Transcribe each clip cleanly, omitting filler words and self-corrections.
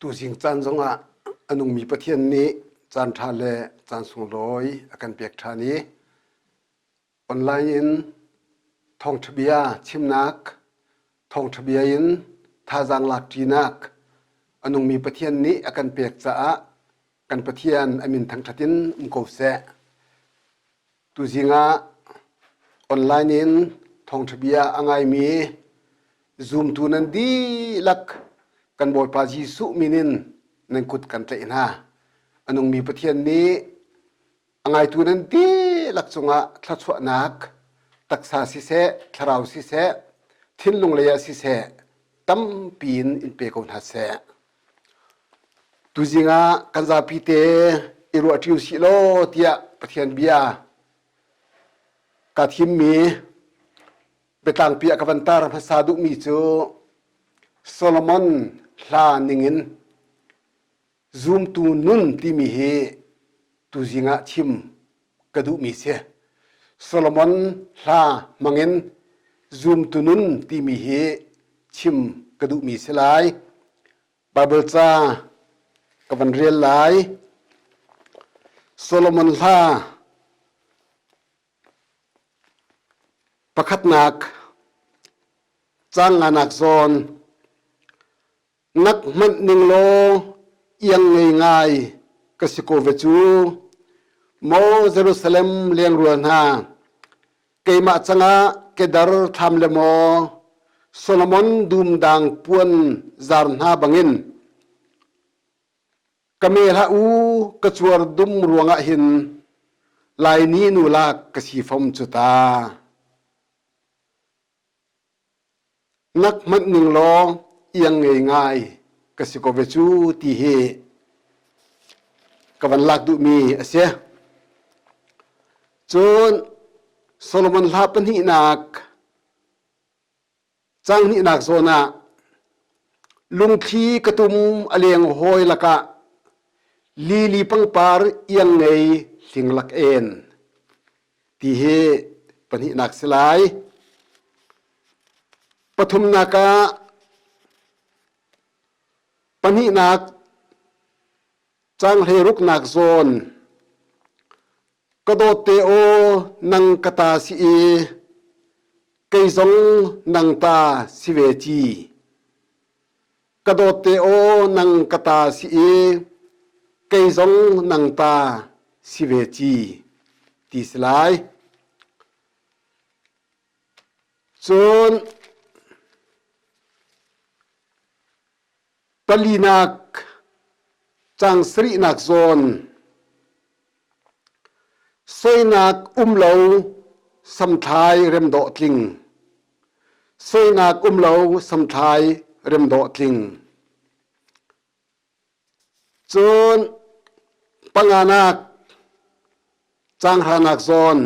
Tuzing caan zongah a nungmi Pathian nih caanṭha le caan sunglawi a kan pek ṭhan i online in thawngṭha bia chimnak, thawngṭha bia in thazaang lakṭinak a nungmi Pathian nih a kan pek caah kan Pathian a min thangṭhat in um ko seh. Tuzing ah online in thawngṭha bia a ngaimi zumtu nan dihlak kan Bawipa Jesuh min in nan kut kan tlaih hna. A nungmi Pathian nih a ngaitu nan dihlak cungah thluachuahnak taksa siseh, thlarau siseh, thinlung lei ah siseh tampi in in pe ko hna seh. Tuzing ah kan zapi te i ruahṭi usih law tiah Pathian bia kaa thimmi biatlangpi ah ka van tar hmasa duhmi cu Solomon hla ningin zumtu nun timi hi tuzing ah chim ka duhmi si. Solomon hla hmangin zumtu nun timi hi chim ka duhmi si lai. Baibal ca ka van rel lai. Solomon hla pakhatnak caang nganak zawn Nak hmanh ning law iang ngei ngai ka si ko ve cu. Maw Jerusalem lengrual hna, keimah cangah kedar thlam le maw Solomon dumdang puan zar hna bangin ka me hlah u ka cuar dum ruangah hin Laini nu lak ka si fom cu ta. Nak hmanh ning law iang ngei ngai ka si ko ve cu ti hi ka van lak duhmi a si. Cun Solomon hla pahnihnak cang hnihnak zawn ah lungthli ka tum a leng hawi lakah lili pangpar iang ngei hling lak en ti hi pahnihnak si lai. Pathumnak ah pahnihnak canghlei ruknak zawn ka dawt te aw nang ka ta si i kei zong nang ta si ve ci. Ka dawt te aw nang ka ta si i kei zong nang ta si ve ci ti si lai. Cun palinak cang sarihnak zawn soinak um lo samthlai remdawh tling soinak um lo samthlai remdawh tling cun panganak canghranak zawn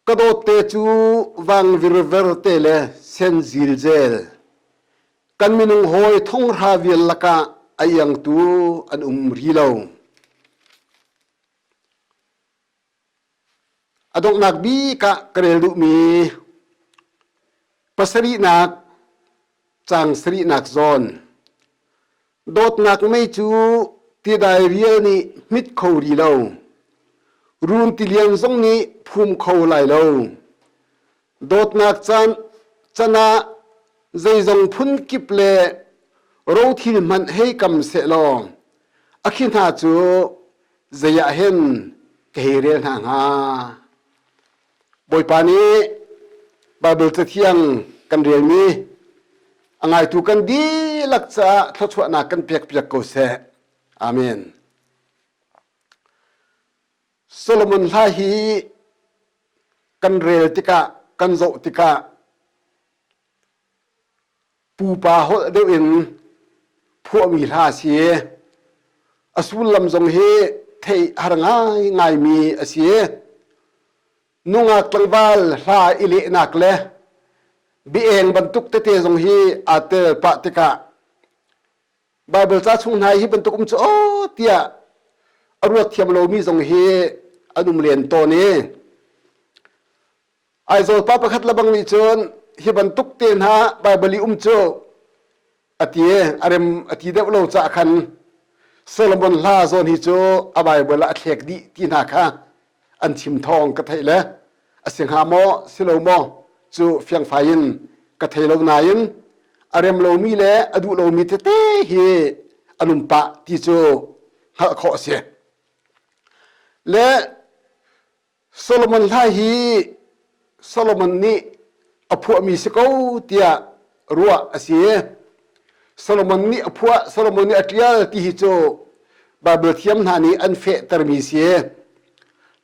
ka dawt te cu vang virver te le sen zilzel kan minung hawi thonghra vial lakah a iangtu an um ri lo. A donghnak bik ah ka rel duhmi pasarihnak caang sarihnak zawn dawtnak mei cu tidai rial nih hmit kho ri lo run tilian zong nih phum kho lai lo Dawtnak caan can ah zeizong phun kip le rothil hmanh hei kam sehlaw a khi hna cu zei ah hen ka hei rel hna hnga. Bawipa nih Baibal Cathiang kan relmi a ngaitu kan dihlak caah thluachuahnak kan pekpiak ko seh. Amen. Solomon hla hi kan rel tikah kan zoh tikah pupa holh deuh in phuahmi hla a si. A sullam zong hi theih har ngaingaimi a si. Nungak tlangval hla i lehnak le biaeng bantuk tete zong hi aa tel pah tikah Baibal ca chung hna hi bantuk um cu aw tiah a ruat thiam lomi zong hi an um len tawn i Aizawl pa pakhat lebang nih cun hi bantuk te hna Baibal i um cu. A ti a rem a ti deuh lo caah khan Solomon hla zawn hi cu a Baibal ah a thlek dih ti hna kha an chim thawng ka theih le a si hnga maw si lo maw cu fiangfai in ka thei lo nain a rem lomi le a duh lomi tete hi an um pah ti cu hngalh khawh a si. Le Solomon hla hi Solomon nih a phuahmi si ko tiah ruah a si. Solomon nih a phuah, Solomon nih a ṭial ti hi cu Baibal thiam hna nih an fehtermi si.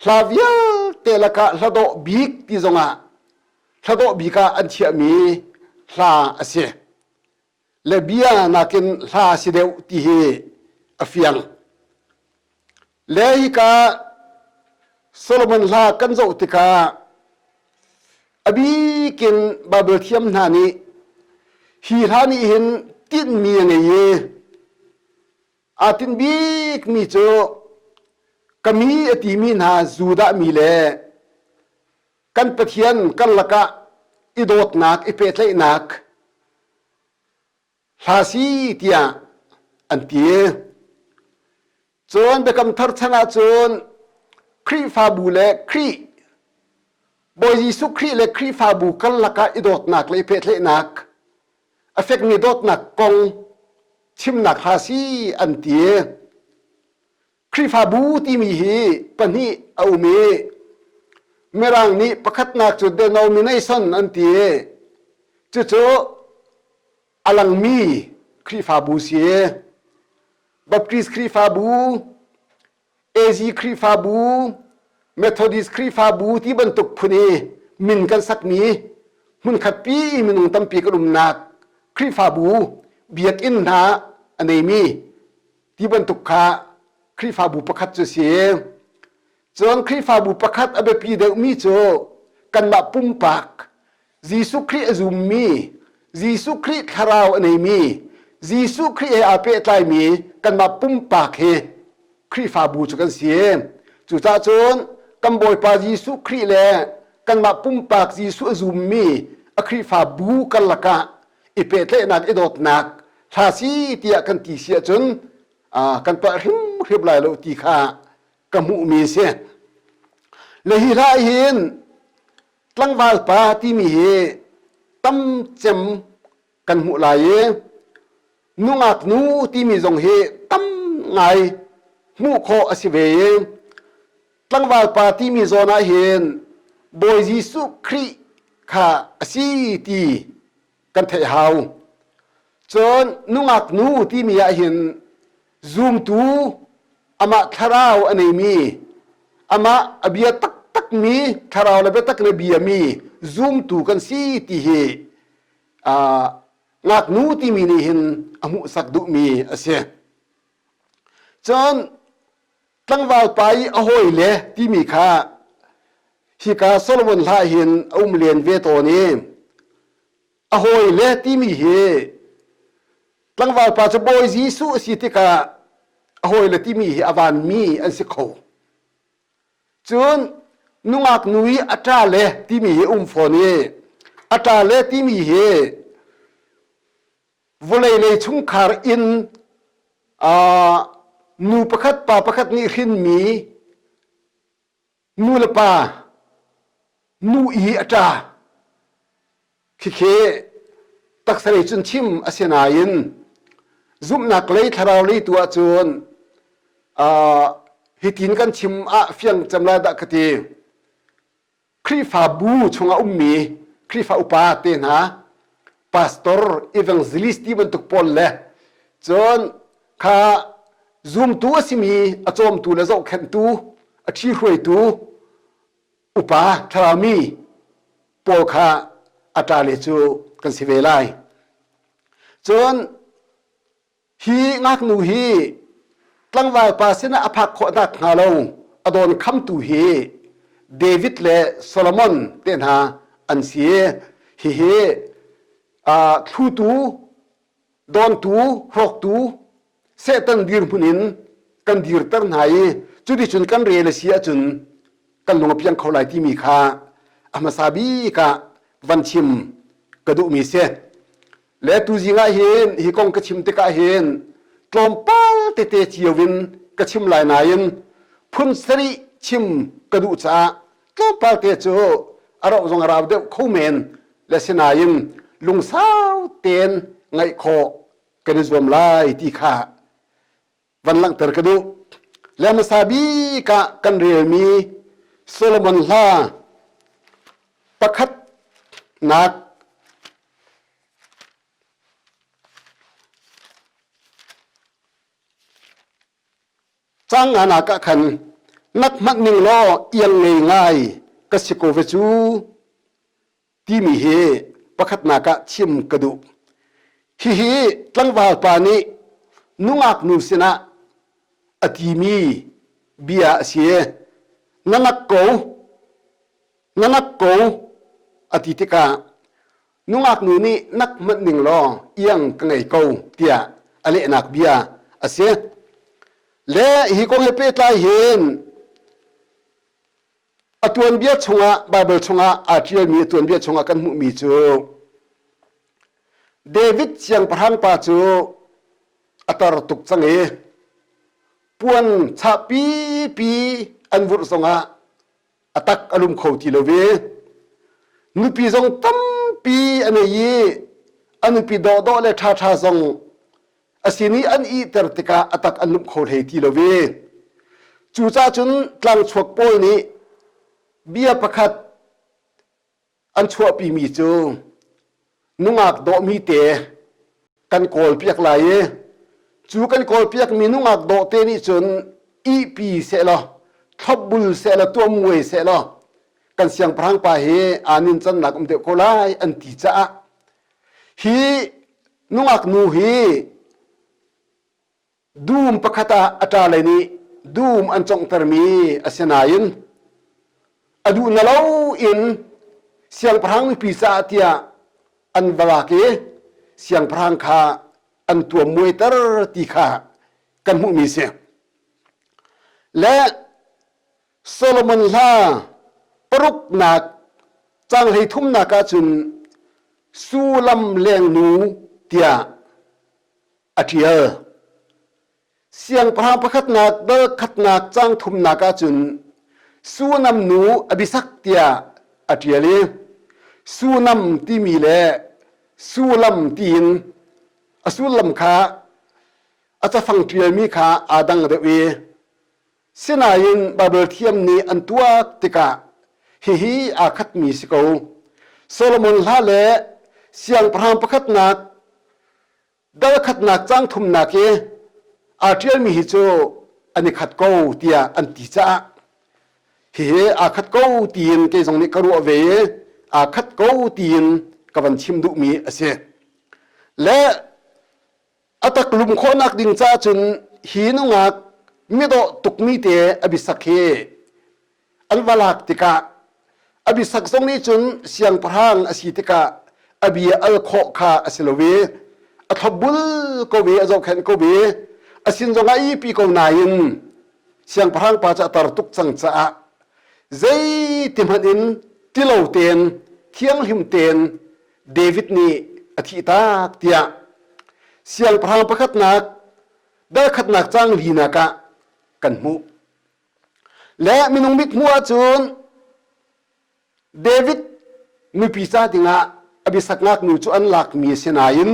Hla vialte lakah hla dawh bik ti zongah hla dawh bik ah an chiahmi hla a si. Le bia nakin hla si deuh ti hi a fiang. Le hika Solomon hla kan zoh tikah a bikin Baibal thiam hna nih hi hla nih hin tinhmi a ngei i aa tinh bikmi cu ka mi a timi hna Judah mi le kan Pathian kan lakah i dawtnak i pehtlaihnak hla si tiah an ti. Cun Biakam Thar chan ahcun Khrihfabu le Khrih Bawi Jesuh Khrih le Khrihfabu karlak ah i dawtnak le i pehtlaihnak a fekmi dawtnak kong chimnak hla si an ti. Khrihfabu timi hi pahnih a um i Mirang nih pakhatnak cu denomination an ti i cucu a langmi Khrihfabu si. Baptist Khrihfabu, AZ Khrihfabu, Methodist Khrihfabu ti bantuk phun i min kan sakmi hmunkhat pi i minung tampi kan umnak Khrihfabu biakinn hna a neimi ti bantuk kha Khrihfabu pakhat cu si. Cun Khrihfabu pakhat a biapi deuhmi cu kanmah pumpak Jesuh Khrih a zummi, Jesuh Khrih thlarau a neimi, Jesuh Khrih he aa pehtlaimi kanmah pumpak hi Khrihfabu cu kan si. Cucaah cun kan Bawipa Jesuh Khrih le kanmah pumpak Jesuh a zummi a Khrihfabu karlak ah i pehtlaihnak, i dawtnak hla si tiah kan ti si ahcun kan palh hrimhrim lai lo ti kha ka hmuhmi a si. Le hi hla hin tlangval pa timi hi tam cem kan hmuh lai i nungak nu timi zong hi tam ngai hmuh khawh a si ve i tlangval pa timi zawn ah hin Bawi Jesuh Khrih kha a si ti kan theih hau. Cun nungak nu timi ah hin zumtu amah thlarau a neimi amah a bia taktakmi thlarau le biatak le biami zumtu kan si ti hi ngaknu timi nih hin a hmuhsak duhmi a si. Cun tlangval pa i a hawile timi kha hika Solomon hla hin a um len ve tawn i a hawile timi hi tlangval pa cu Bawi Jesuh a si tikah a hawile timi hi a vanmi an si kho. Cun nungak nu i a ṭale timi hi um fawn i a ṭale timi hi vawlei lei chungkhar in nu pakhat pa pakhat nih hrinmi nu le pa nu i a ṭa khikhi taksa lei cun chim a si nain zumhnak lei thlarau lei tu ahcun hitin kan chim ah fiang cem lai dah ka ti Khrihfabu chungah ummi Khrihfa upa te hna pastor evangelist ti bantuk pawl le cun kha zumtu a simi a cawmtu le zohkhenhtu a ṭhihruaitu upa thlarau pawl kha a ṭale cu kan si ve lai. Cun Hi ngaknu hi tlangval pa sinah a phak khawh nakhnga lo a dawn khamtu hi David le Solomon te hna an si. Hihi thlutu, dawntu, hrawktu, Satan dirhmun in kan dirter hna i cuticun kan rel a si ahcun kan lung a piang kho lai timi kha a hmasa bik ah van chim ka duhmi si. Le tuzing ah hin hi kong ka chim tikah hin tlawmpal tete cio in ka chim lai nain phun sarih chim ka duh caah tlawmpal te cu a rauh zong a rau deuh kho men le sinain lungsau tein ngaih khawh kan i zuam lai ti kha van langhter ka duh. Le hmasa bik ah kan relmi Solomon hla pakhatnak cang nganak ah khan nak hmanh ning law iang ngei ngai ka si ko ve cu timi hi pakhatnak ah chim ka duh. Hihi tlangval pa nih nungak nu sinah a timi bia a si. Na nak ko, na nak ko a ti tikah nungak nu nih nak hmanh ning law iang ka ngei ko tiah a lehnak bia a si. Le hi kong he pehtlai hin A tuanbia chungah Baibal chungah aa ṭialmi a tuanbia chungah kan hmuhmi cu David siangpahrang pa cu a tar tuk cang i puan chahpipi an vurh zongah a tak a lum kho ti lo i nupi zong tampi a nei i a nupi dawhdawh le ṭhaṭha zong a sin i an ihter tikah a tak an lumh kho hlei ti lo i cucaah cun tlangchuak pawl nih bia pakhat an chuahpimi cu nungak dawhmi te kan kawlpiak lai i cu kan kawlpiakmi nungak dawh te nih cun ihpi sehlaw thlopbul sehlaw tuammuai sehlaw kan siangpahrang pa hi aa nincannak um deuh ko lai an ti caah hi Nungak nu hi dum pakhat ah a ṭale nih dum an conghtermi a si nain a duh na lo in siangpahrang nupi caah tiah an va lak i siangpahrang kha an tuammuaiter ti kha kan hmuhmi si. Le Solomon hla paruknak caang hleithumnak ah cun Sulam lengnu tiah a ṭial. Siangpahrang pakhatnak dal khatnak caang thumnak ah cun Sunam nu Abisak tiah a ṭial i Sunam timi le Sulam tiin a sullam kha a cafang ṭialmi kha aa dang deuh i Sinain Baibal thiam nih an tuak tikah hihi aa khatmi si ko. Solomon hla le siangpahrang pakhatnak dal khatnak caang thumnak i aa ṭialmi hi cu an i khat ko tiah an ti caah hihi aa khat ko tiin kei zong nih ka ruah ve i aa khat ko tiin ka van chim duhmi a si. Le A tak lum khawhnak ding caah cun hi nungak midawh tukmi te a bisak hi an va lak tikah a bisak zong nih cun siangpahrang a si tikah a bia al khawh kha a si lo i a thlopbul ko ve a zohkhenh ko ve a sin zongah ipi ko nain siangpahrang pa cu a tar tuk cang caah zeiti hmanh in tilo tein thianghlim tein David nih a thihtak tiah siangpahrang pakhatnak dal khatnak cang linak ah kan hmuh. Le minung mit hmuh ahcun David nupi ca dingah a biasak ngaknu cu an lakmi a si nain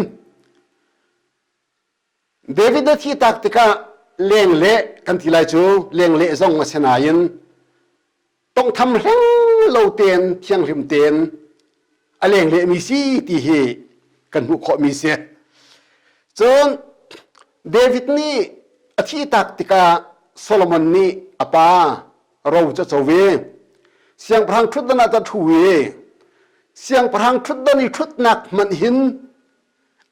David a thihtak tikah lengleh kan ti lai cu lengleh zong a si nain tonghtham hleng lo tein thianghlim tein a lenglehmi si ti hi kan hmuh khawhmi si. Cun David nih a thihtak tikah Solomon nih a pa ro cu a co ve. Siangpahrang ṭhutdan ah a ṭhu i siangpahrang ṭhutdan i ṭhutnak hmanh hin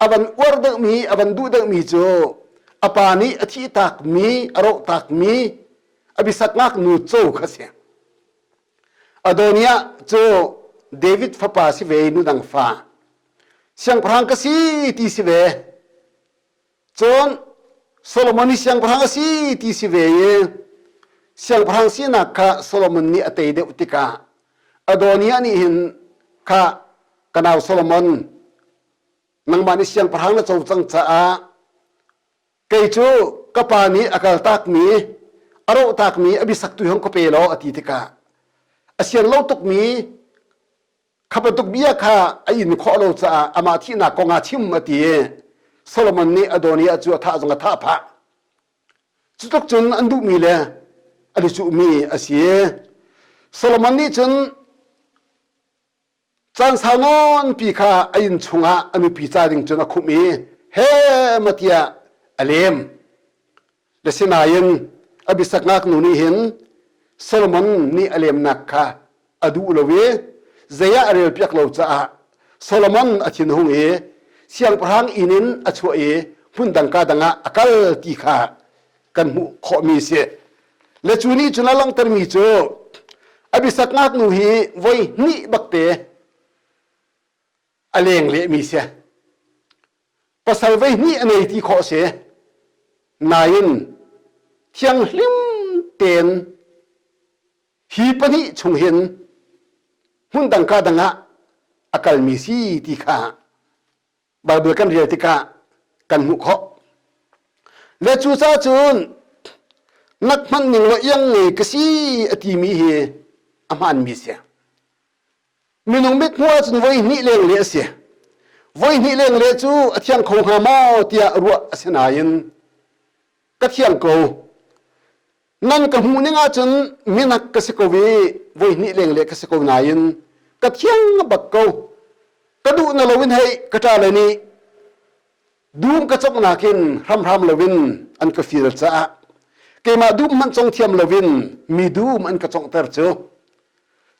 a van uar deuhmi a van duh deuhmi cu a pa nih a thihtakmi a rohtakmi a bisak ngaknu co kha si. Adoniah cu David fapa si ve nu dang fa siangpahrang ka si ti si ve cun Solomon hi siangpahrang a si ti si ve i siangpahrang sinak kha Solomon nih a tei deuh tikah Adoniah nih hin kha ka nau Solomon. Nangmah nih siangpahrang na co cang caah kei cu ka pa nih a kaltakmi a rohtakmi a biasaktu hong ka pe law a ti tikah a sian lo tukmi kha bantuk bia kha a in khawh lo caah amah thihnak kong ah chim a ti i Solomon nih Adoniah cu a thah zong a thah phah. Cutluk cun an duhmi le an i cuhmi a si. Solomon nih cun Caan sau nawnpi kha a inn chungah a nupi ca ding cun a khumh i he ma tiah a lem. Le sinain Abisak ngaknu nih hin Solomon nih a lemnak kha a duh lo i zei ah a relpiak lo caah Solomon a thinhung i siangpahrang inn in a chuah i hmun dang ka dang ah a kal ti kha kan hmuh khawhmi a si. Le cu nih cun a langhtermi cu Abisak ngaknu hi voi hnih bakte a leng lehmi si. Pasal voi hnih a nei ti khawh si. Nain thianghlim tein hi pahnih chung hin hmun dang ka dang ah a kalmi si ti kha Baibal kan rel tikah kan hmuh khawh. Le cucaah cun nak hmanh ning law iang ngei ka si a timi hi a hmaanmi si. Minung mit hmuh ahcun voi hnih leng le a si. Voi hnih leng le cu a thiang kho hnga maw tiah ruah a si nain ka thiang ko. Nan ka hmuh ning ahcun minak ka si ko i voi hnih leng le ka si ko nain ka thiang bak ko. Ka duh na loin hei ka ṭale nih dum ka cawknak in hramhram loin an ka fil caah keimah dum hmanh cong thiam loin mi dum an ka conghter cu.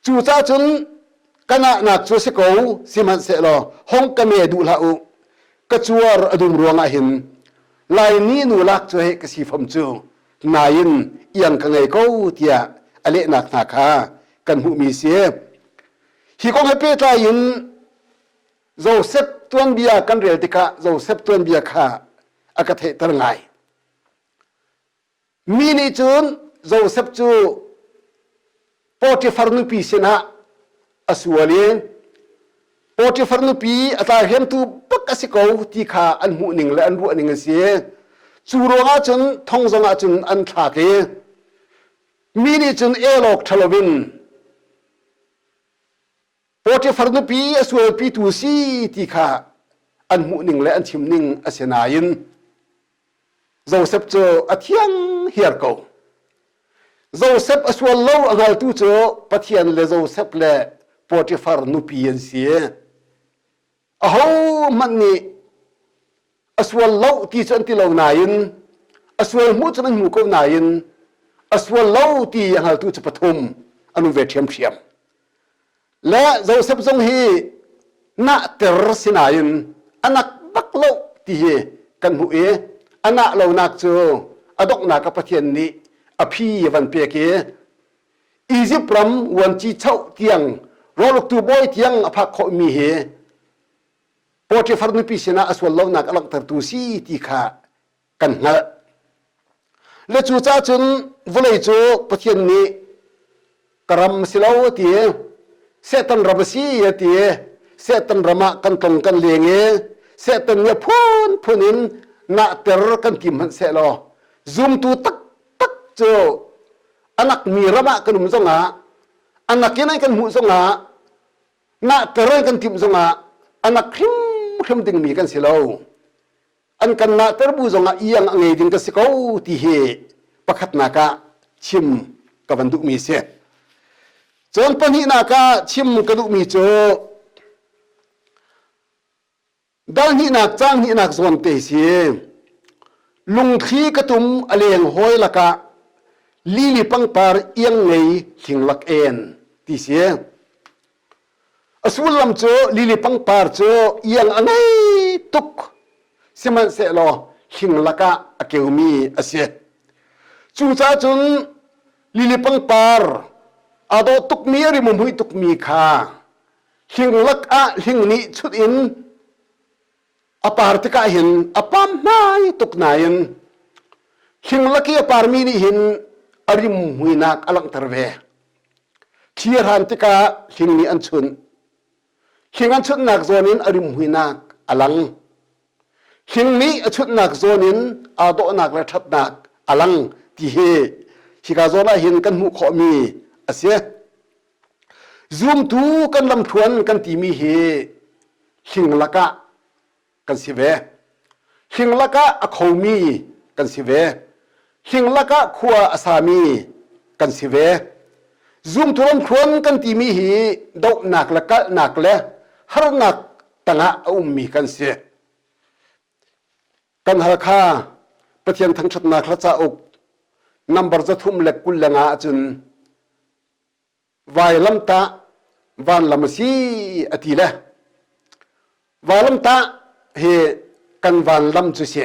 Cucaah cun ka ngahnak cu a si ko sihmanhsehlaw hong ka me duh hlah u ka cuar a dum ruangah hin Laimi nu lak cu hei ka si fom cu nain iang ka ngei ko tiah a lehnak hna kha kan hmuhmi si. Hi kong he pehtlai in Joseph tuanbia kan rel tikah Joseph tuanbia kha a ka theihter ngai. Mi nih cun Joseph cu Potifar nupi sinah a sual i Potifar nupi a tlaihremtu bak a si ko ti kha an hmuh ning le an ruah ning a si. Cu ruangah cun thong zongah cun an thlak i mi nih cun el awk ṭha loin Potifar nupi a sualpitu si ti kha an hmuh ning le an chim ning a si nain Joseph cu a thiang hiar ko. Joseph a sual lo a hngaltu cu Pathian le Joseph le Potifar nupi an si. Ahohmanh nih a sual lo ti cu an ti lo nain a sual hmuh cu an hmu ko nain a sual lo ti a hngaltu cu pathum an um ve ṭhiamṭhiam. Le Joseph zong hi nahter sinain a nak bak lo ti hi kan hmuh i a nah lonak cu a donghnak ah Pathian nih a phi a van pek i Izipt ram vuanci choh tiang rawluktu bawi tiang a phak khawhmi hi Potifar nupi sinah a sual lonak a langhtertu si ti kha kan hngalh. Le cucaah cun vawlei cu Pathian nih ka ram a si lo a ti i Satan ram a si a ti i Satan ram ah kan tlong kan leng i Satan nih a phunphun in nahter kan tim hmanh sehlaw zumtu taktak cu a nakmi ram ah kan um zongah a nakin an kan hmuh zongah nahter an kan timh zongah a nak hrimhrim dingmi kan si lo. An kan nahter bu zongah iang a ngei ding ka si ko ti hi pakhatnak ah chim ka van duhmi si. Cun pahnihnak ah chim ka duhmi cu dal hnihnak caang hnihnak zawn te si. Lungthli ka tum a leng hawi lakah lili pangpar iang ngei hling lak en ti si. A sullam cu lili pangpar cu iang a ngei tuk sihmanhsehlaw hling lakah a keumi a si. Cucaah cun lili pangpar aa dawh tukmi a rim a hmuih tukmi kha hling lakah hling nih chut in a par tikah hin a pam hmai tuk nain hling lak i a parmi nih hin a rim hmuinak a langhter ve. Thli a hran tikah hling nih an chunh. Hling an chunhnak zawn in a rim hmuinak a lang. Hling nih a chutnak zawn in aa dawhnak le ṭhatnak a lang ti hi hika zawn ah hin kan hmuh khawhmi a si. Zumtu kan lamthluan kan timi hi hling lakah kan si ve. Hling lakah a khomi kan si ve. Hling lakah khua a sami kan si ve. Zumtu lamthluan kan timi hi dohnak le kalhnak le harnak tangah a ummi kan si. Kan Halkha Pathian thangṭhatnak hla cauk nambar 325 ahcun vailamtah vanlam a si a ti le vailamtah hi kan vanlam cu si.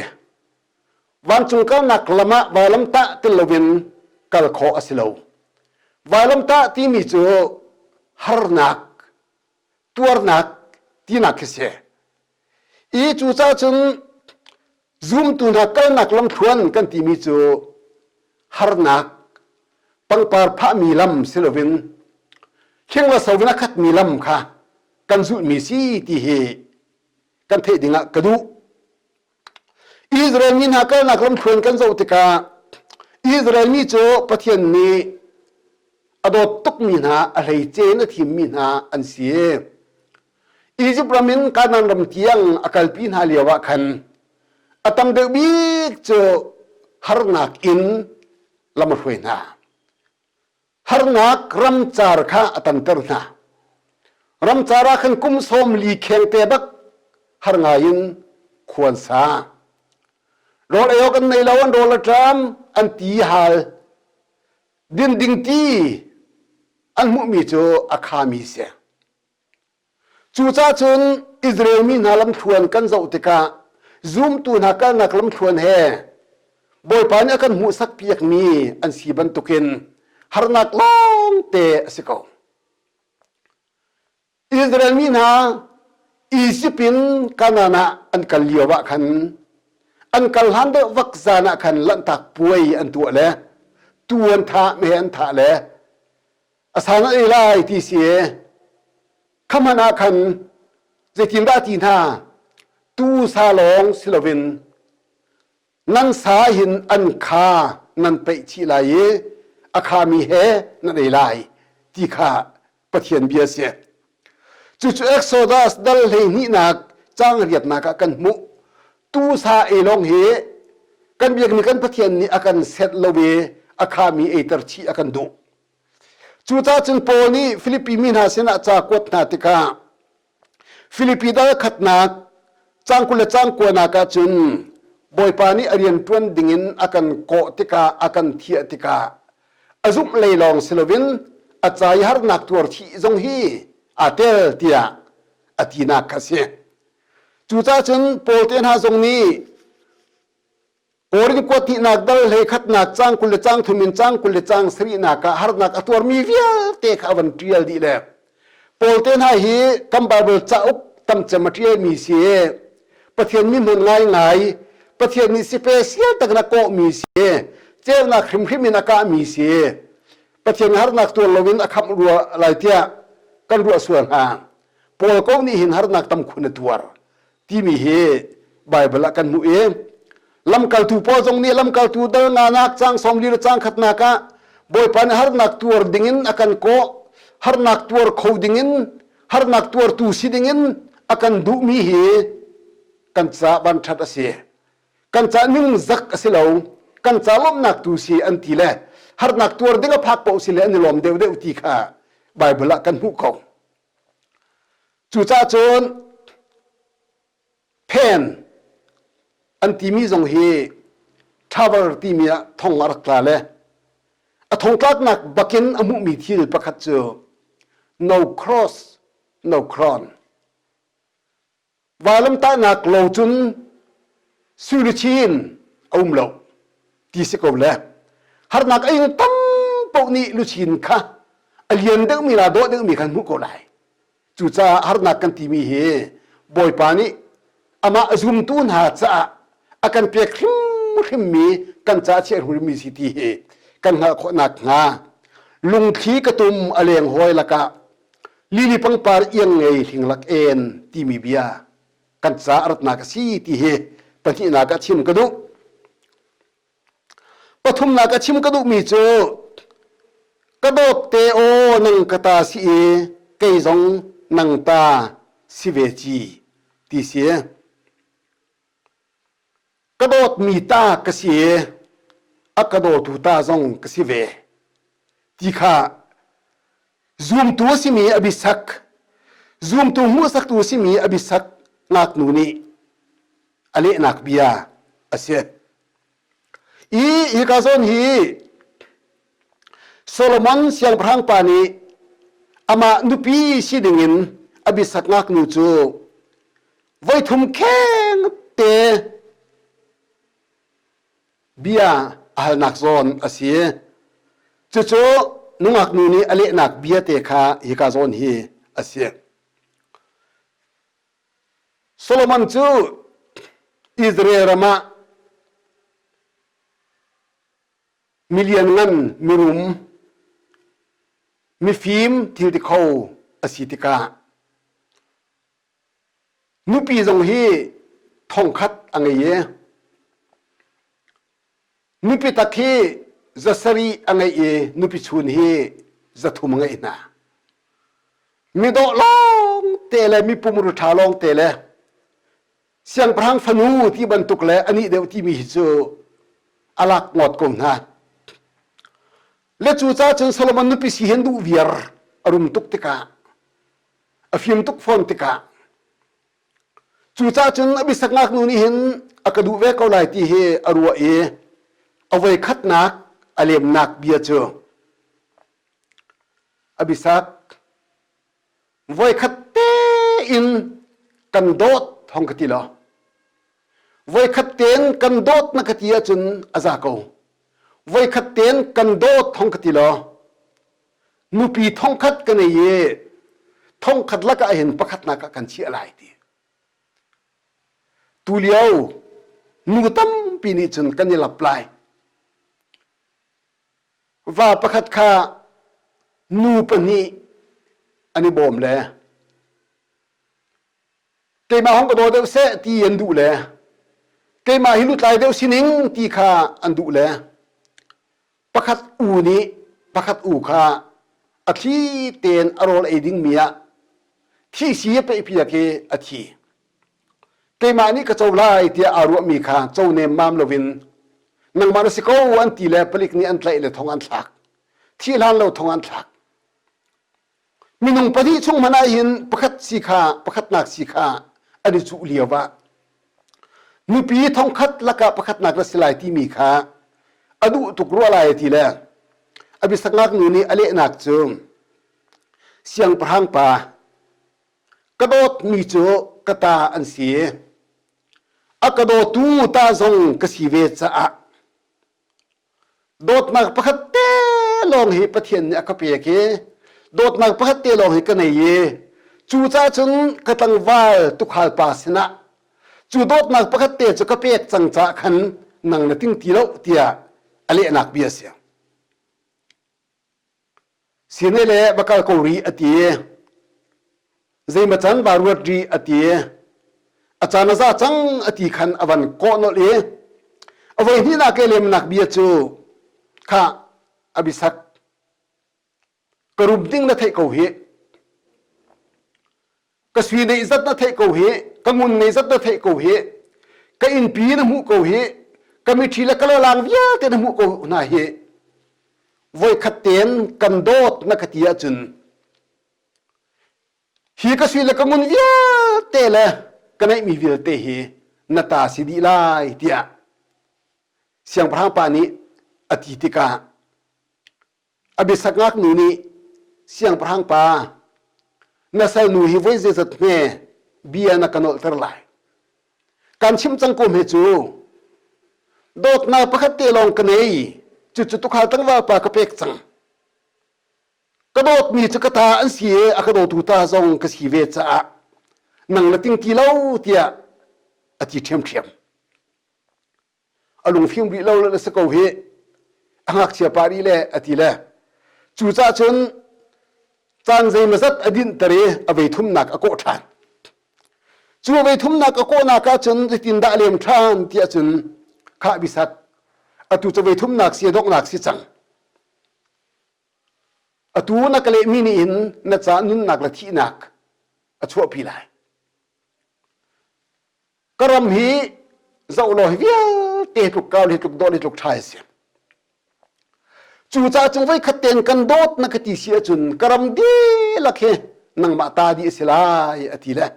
Vancung kalnak lam ah vailamtah ti loin kal khawh a si lo. Vailamtah timi cu harnak tuarnak tinak khi si. I cucaah cun zumtu hna kalnak lamthluan kan timi cu harnak pangpar phahmi lam si loin hling le so in a khatmi lam kha kan zulhmi si ti hi kan theih dingah ka duh. Israel mi hna kalnak lamthluan kan zoh tikah Israel mi cu Pathian nih a dawt tukmi hna a hleice in a thimmi hna an si. Izipt ram in Kanaan ram tiang a kalpi hna lio ah khan a tam deuh bik cu harnak in lam a hruai hna. Harnak ramcar kha a tanter hna. Ramcar ah khan kum sawm li khengte bak har ngai in khuan sa. Rawl ei awk an nei lo, an rawl a ṭam, an ti hal. Din ding ti an hmuhmi cu a khami si. Cucaah cun Israel mi hna lamthluan kan zoh tikah zumtu hna kalnak lamthluan he Bawipa nih a kan hmuhsak piakmi an si bantukin harnak lawngte a si ko. Israel mi hna Izipt in Kanaan ah an kal lio ah khan an kal hlan deuh vak zan ah khan lanhtak puai an tuah le tuu an thah meh an thah le a san a ei lai ti si kha hmanh ah khan zeitindah ti hna tu sa lawng si loin nan sa hin an kha nan peih chih lai i a khami he nan ei lai ti kha Pathian bia si. Cucu Exodus dal hleihnihnak caang riatnak ah kan hmuh. Tu sa ei lawng hi kan biakmi kan Pathian nih a kan set lo i a khami eiter chih a kan duh. Cucaah cun Paul nih Filipi mi hna sinah ca kuat hna tikah Filipi dal khatnak cang 20 le cang kuanak ah cun Bawipa nih a rian ṭuan dingin a kan kawh tikah a kan thiah tikah a zumh lei lawng si loin a ca i harnak tuar chih zong hi aa tel tiah a tinak kha a si. Cucaah cun Paul te hna zong nih Korin kuat hnihnak dal hlei khatnak cang 20 le cang thum in cang 20 le cang sarihnak ah harnak a tuarmi vialte kha a van ṭial dih le Paul te hna hi kan Bible cauk tamcem a ṭialmi si i Pathian mi hman ngaingai Pathian nih special tak in a kawhmi si ceunak hrimhrim in a kahmi si Pathian harnak tuar loin a khamh rua lai tiah kan ruah sual hna Paul ko nih hin harnak tam khun a tuar timi hi Baibal ah kan hmuh i lamkaltu Paul zong nih lamkaltu dal nganak cang 40 le cang khatnak ah Bawipa nih harnak tuar dingin a kan kawh harnak tuar kho dingin harnak tuartu si dingin a kan duhmi hi kan ca vanṭhat a si kan ca ningzak a si lo kan ca lawmhnak tu si an ti le harnak tuar ding a phak paoh si le an i lawm deuhdeuh ti kha Baibal ah kan hmuh ko. Cucaah cun phen an timi zong hi Tower timi ah thong a rak tla le a thongtlaknak bakin a hmuhmi thil pakhat cu no cross no crown Vailamtahnak lo cun suiluchin a um lo ti si ko le harnak a ing tam paoh nih luchin kha a lian deuhmi la dawh deuhmi khan hmuh ko lai. Cucaah harnak kan timi hi Bawipa nih amah a zumtu hna caah a kan pek hrimhrimmi kan caah chiah hrimhrimmi si ti hi kan hngalh khawh nakhnga lungthli ka tum a leng hawi lakah Lili pangpar iang ngei hlinglak en timi bia kan ca a ratnak a si ti hi Pahnihnak ah chim ka duh. Pathumnak ah chim ka duhmi cu ka dawt te aw nang ka ta si i kei zong nang ta si ve ci ti si. Ka dawtmi ta ka si i a ka dawtu ta zong ka si ve ti kha zumtu a simi Abisak zumtu hmuhsaktu a simi Abisak ngaknu nih a lehnak bia a si. I hika zawn hi Solomon siangpahrang pa nih amah nupi si dingin Abisak ngaknu cu voithum kheng te bia a halnak zawn a si. Cucu nungak nu nih a lehnak bia te kha hika zawn hi a si. Solomon cu Israel ram ah milianngan mirum mifim thil ti kho a si tikah nupi zong hi thongkhat a ngei i nupi tak hi zasarih a ngeih i nupi chun hi zathum a ngeih hna. Midawh lawng te le mi pumru ṭha lawng te le siangpahrang fanu ti bantuk le anih deuh timi hi cu a lak ngawt ko hna. Le cucaah cun Solomon nupi si hin duh viar a rum tuk tikah a fim tuk fawn tikah Cucaah cun a bisak ngaknu nih hin a ka duh ve ko lai ti hi a ruah i a voi khatnak a lemnak bia cu a bisak voikhat tein kan dawt hong ka ti lo. Voikhat tein kan dawt na ka ti ahcun a za ko. Voikhat tein kan dawt hong ka ti lo. Nupi thongkhat ka nei i thongkhat lakah hin pakhatnak ah kan chiah lai ti. Tulio nu tampi nih cun kan i lap lai. Va pakhat kha nu pahnih an i bawm le keimah hong ka daw deuh seh ti an duh le keimah hi lutlai deuh sining ti kha an duh le pakhat u nih pakhat u kha a thli tein a rawl ei dingmi ah thisi a peihpiak i a thi. Keimah nih ka co lai tiah aa ruahmi kha co nemmam loin nangmah na si ko an ti le palik nih an tlaih le thong an thlak. Thi hlan lo thong an thlak. Minung pahnih chung hmanh ah hin pakhat si kha pakhatnak si kha an i cuh lio ah nupi thongkhat lakah pakhatnak na si lai timi kha a duh tuk rua lai ti le a bisak ngaknu nih a lehnak cu siangpahrang pa ka dawtmi cu ka ta an si a ka dawtu ta zong ka si ve caah Dawtnak pakhat te lawng hi Pathian nih a ka pek i dawtnak pakhat te lawng hi ka nei i cucaah cun ka tlangval tukhal pa sinah cu dawtnak pakhat te cu ka pek cang caah khan nang na ting ti lo tiah a lehnak bia a si. Sine le va kal ko rih a ti. Zeimaw can va ruat rih a ti. A caan a za cang a ti khan a van kawh nolh i a voi hnihnak ke lemnak bia cu kha a bisak ka rum ding na theih ko hi ka sui neih zat na theih ko hi ka ngun neih zat na theih ko hi ka innpi na hmuh ko hi ka miṭhi le ka lolang vialte na hmuh ko hna hi voikhat tein kan dawt na ka ti ahcun hi ka sui le ka ngun vialte le ka neihmi vialte hi na ta si dih lai tiah siangpahrang pa nih a ti tikah A biasak ngaknu nih siangpahrang pa na salnu hi voi zeizat hme bia na ka nolhter lai. Kan chimh cang ko hme cu. Dawtnak pakhat te lawng ka nei. Cucu tukhal tlangval pa ka pek cang. Ka dawtmi cu ka ta an si i a ka dawtu ta zong ka si ve caah nang na ting ti lo tiah a ti ṭhiamṭhiam. A lungfim rih lo le si ko hi a ngakchia pa rih le a ti le cucaah cun caan zeimawzat a dinhter i a vei thumnak a kawh ṭhan. Cu voi thumnak a kawhnak ahcun zeitindah a lem ṭhan ti ahcun khah bisak atu cu voi thumnak si donghnak si cang. Atu na ka lehmi nih hin na ca nunnak le thihnak a chuahpi lai. Ka ram hi zoh law hi vialte tluk kau le tluk dawh le tluk ṭha a si. Cucaah cung voikhat tein kan dawt na ka ti si ahcun ka ram dihlak hi nangmah ta dih a si lai a ti le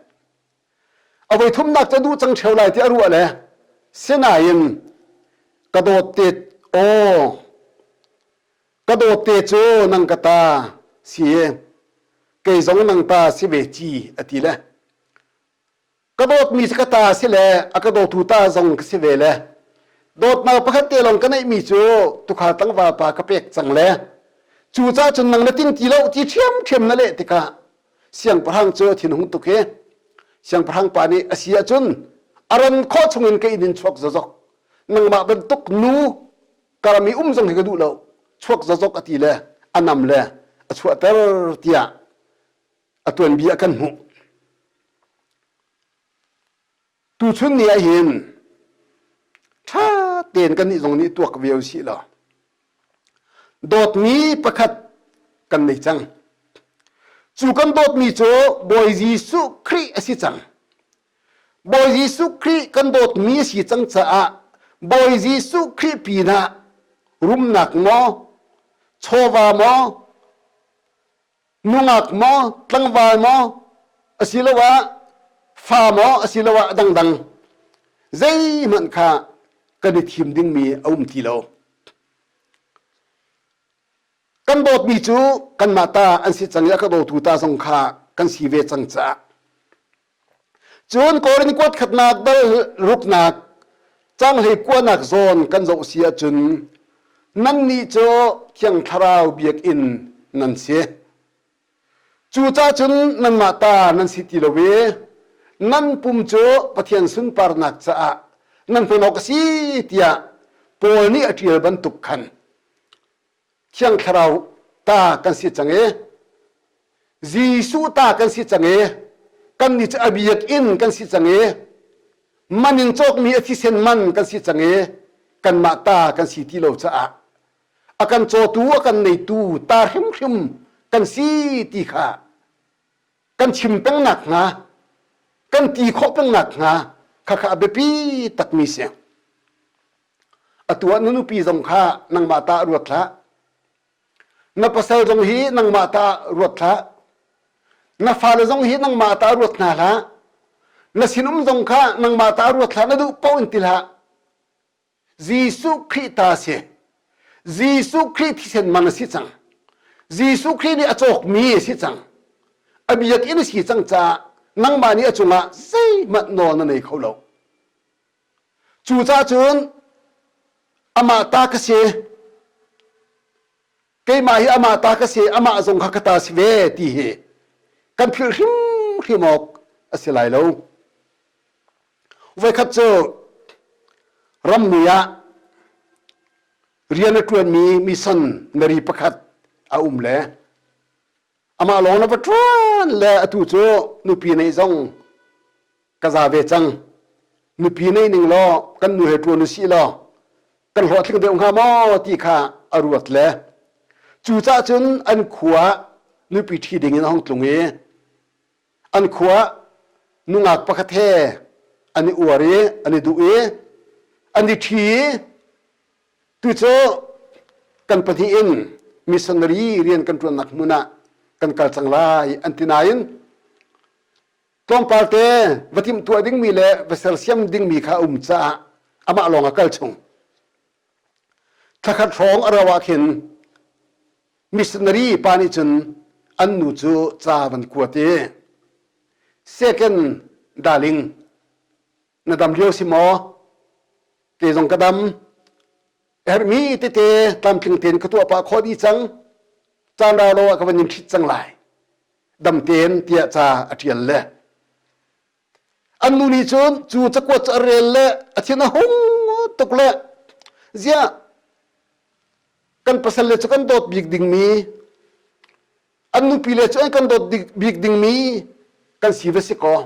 a voi thumnak cu a duh cang ṭheo lai ti a ruah le sinain ka dawt te aw ka dawt te cu nang ka ta si kei zong nang ta si ve ci a ti le Ka dawtmi cu ka ta si le a ka dawtu ta zong ka si ve le dawtnak pakhat te lawng ka neihmi cu tuukhal tlangval pa ka pek cang le cucaah cun nang na ting ti lo ti ṭhiamṭhiam na leh tikah siangpahrang cu a thinhung tuk i siangpahrang pa nih a si ahcun a ran khawh chungin ka inn in chuak zozok nangmah bantuk nu ka ram i um zong hi ka duh lo chuak zozok a ti le a nam le a chuahter tiah a tuanbia kan hmuh. Tuchun ni ah hin ṭha tein kannih zong nih tuak ve usih law dawtmi pakhat kan nei cang. Cu kan dawtmi cu Bawi Jesuh Khrih a si cang. Bawi Jesuh Khrih kan dawtmi a si cang caah Bawi Jesuh Khrih pinah rumnak maw, chawva maw, nungak maw tlangval maw asiloah fa maw asiloah dangdang zeihmanh kha kan i thim dingmi a um ti lo. Kan dawtmi cu kanmah ta an si cang i a ka dawtu ta zong kha kan si ve cang caah Cun Korin kuat khatnak dal ruknak canghlei kuanak zawn kan zoh si ahcun nannih cu Thiang Thlarau biakinn nan si. Cucaah cun nanmah ta nan si ti lo i nan pum cu Pathian sunparnak caah nan hman awk a si tiah Paul nih a ṭial bantuk khan Thiang Thlarau ta kan si cang i Jesuh ta kan si cang i kannih cu a biakinn kan si cang i man in cawkmi a thisen man kan si cang i kanmah ta kan si ti lo caah a kan cawtu a kan neitu ta hrimhrim kan si ti kha kan chim peng nakhnga kan ti khawh peng nakhnga khakha a biapi takmi si. Atu ah na nupi zong kha nangmah ta ruat hlah. Na pasal zong hi nangmah ta ruat hlah. Na fale zong hi nangmah ta ruat hna hlah. Na sinum zong kha nangmah ta ruat hlah, na duh paoh in ti hlah. Jesuh Khrih ta si. Jesuh Khrih thisen man a si cang. Jesuh Khrih nih a cawkmi a si cang. A biakinn a si cang caah nangmah nih a cungah zeihmanh nawl na nei kho lo. Cucaah cun amah ta ka si, keimah hi amah ta ka si, amah zong kha ka ta si ve ti hi kan philh hrimhrim awk a si lai lo. Voikhat cu rammi ah rian a ṭuanmi mission mary pakhat a um le amah lawng na va ṭuan le atu cu nupi neih zong ka za ve cang nupi nei ning law kan nu he ṭuan usih law kan hlawhtling deuh hnga maw ti kha a ruat le cucaah cun an khua nupi ṭhi ding in a hung tlung i an khua nungak pakhat he an i uar i an i duh i an i ṭhi i Tu cu kan pahnih in missionary rian kan ṭuannak hmun ah kan kal cang lai an ti nain tlawmpal te va timhtuah dingmi le va sersiam dingmi kha a um caah amah lawng a kal chung. Thlakhat hrawng a rauh ah khin missionary pa nih cun an nu cu ca van kuat i second darling na dam lio si maw? Kei zong ka dam. Herhmi tete tlamtling tein ka tuah pah khawh dih cang. Caan rau lo ah ka van in ṭhit cang lai. Dam tein tiah ca a ṭial le. An nu nih cun cu cakuat cu a rel le a thin a hung tuk le ziah kan pasal le cu kan dawt bik dingmi an nupi le cu an kan dawt bik dingmi kan si va si kaw.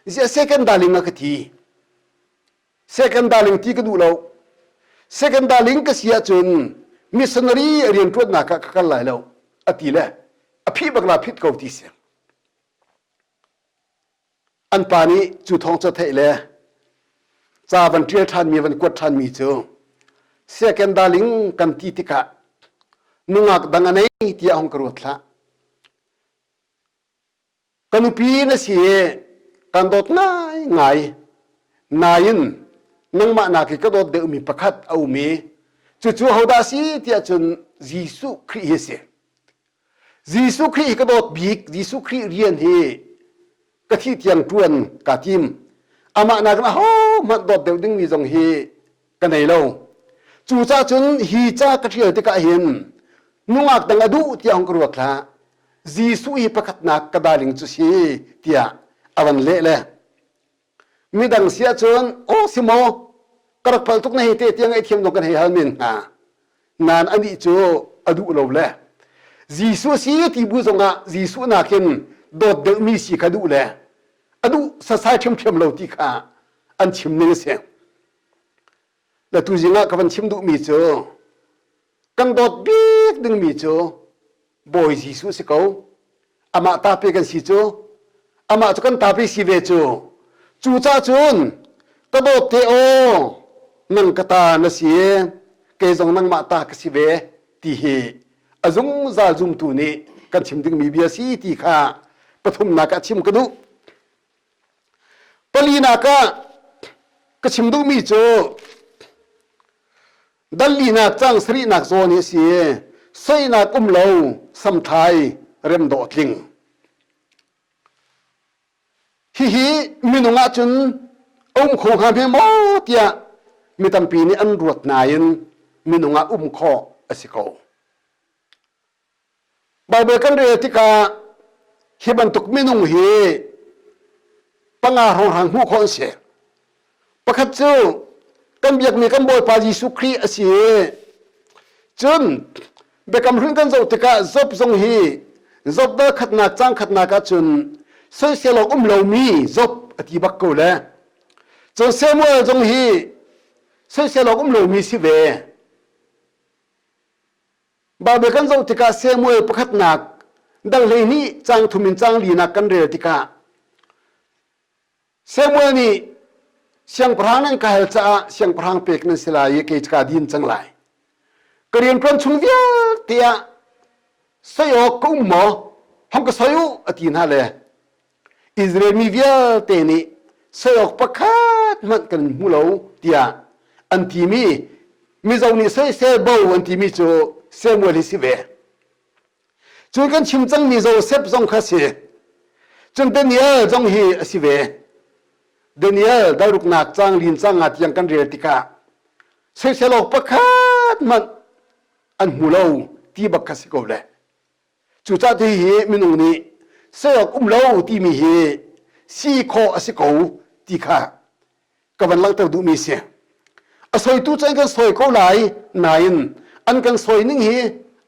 Ziah second darling a ka ti? Second darling ti ka duh lo. Second darling ka si ahcun missionary rianṭuannak ah ka kal lai lo a ti le a phih bak la phit ko ti si. An pa nih cu thawng cu a theih le ca van ṭial ṭhanmi van kuat ṭhanmi cu second darling kan ti tikah nungak dang a nei tiah hong ka ruat hlah. Ka nupi na si i kan dawt ngaingai. Nain nangmah nak i ka dawt deuhmi pakhat a um i cucu hodah a si tiah cun Jesuh Khrih hi a si. Jesuh Khrih hi ka dawt bik. Jesuh Khrih rian hi ka thih tiang ṭuan kaa tim. Amah nakin ahohmanh dawt deuh dingmi zong hi ka nei lo. Cucaah cun hi ca ka ṭial tikah hin nungak dang a duh tiah hung ka ruat hlah. Jesuh hi pakhatnak ka darling cu si tiah a van leh le midang si ahcun aw si maw ka rak palh tuk na hei te tiang ngaihthiam dong kan hei hal men hnga nain anih cu a duh lo le Jesuh si ti bu zongah Jesuh nakin dawt deuhmi si kha duh le a duh sasai ṭhiamṭhiam lo ti kha an chim ning a si. Le tuzing ah ka van chim duhmi cu kan dawt bik dingmi cu Bawi Jesuh si ko. Amah tape kan si cu. Amah cu kan tape si ve cu. Cucaah cun ka dawt te aw nang ka ta na si kei zong nangmah ta ka si ve ti hi a zungzal zumtu nih kan chim dingmi bia si ti kha pathumnak ah chim ka duh. Palinak ah ka chim duhmi cu dallinak cang sarihnak zawn hi a si i soinak um lo samthai remdawh tling. Hihi minung ahcun a um kho hnga hme maw tiah mi tampi nih an ruat nain minung ah um khawh a si ko. Baibal kan rel tikah hi bantuk minung hi panga hrawnghrang hmuh khawh an si. Pakhat cu kan biakmi kan Bawipa Jesuh Khrih a si i cun Biakam Hlun kan zoh tikah Job zong hi Job dal khatnak cang khatnak ahcun soisel awk um lomi Job a ti bak ko le cun Samuel zong hi soisel awk um lomi si ve. Baibal kan zoh tikah Samuel pakhatnak dal 12 caang thum in caang linak kan rel tikah Samuel nih siangpahrang nan ka hal caah siangpahrang pek nan si lai i kei cu kaa din cang lai. Ka rianṭuan chung vialte ah soi awk ka um maw? Hong ka soi u a ti hna le Israel mi vialte nih soi awk pakhat hmanh kan hmu lo tiah an timi Mizo nih soisel bo an timi cu Samuel hi si ve. Cun kan chim cangmi Joseph zong kha si. Cun Daniel zong hi a si ve. Daniel dalruknak cang lin cang nga tiang kan rel tikah soisel awk pakhat hmanh an hmu lo ti bak kha si ko le. Cucaah ti hi minung nih soi um lo timi hi si khawh a si ko ti kha ka van langhter duhmi si. A soitu cu an kan sawi ko lai nain an kan sawi ning hi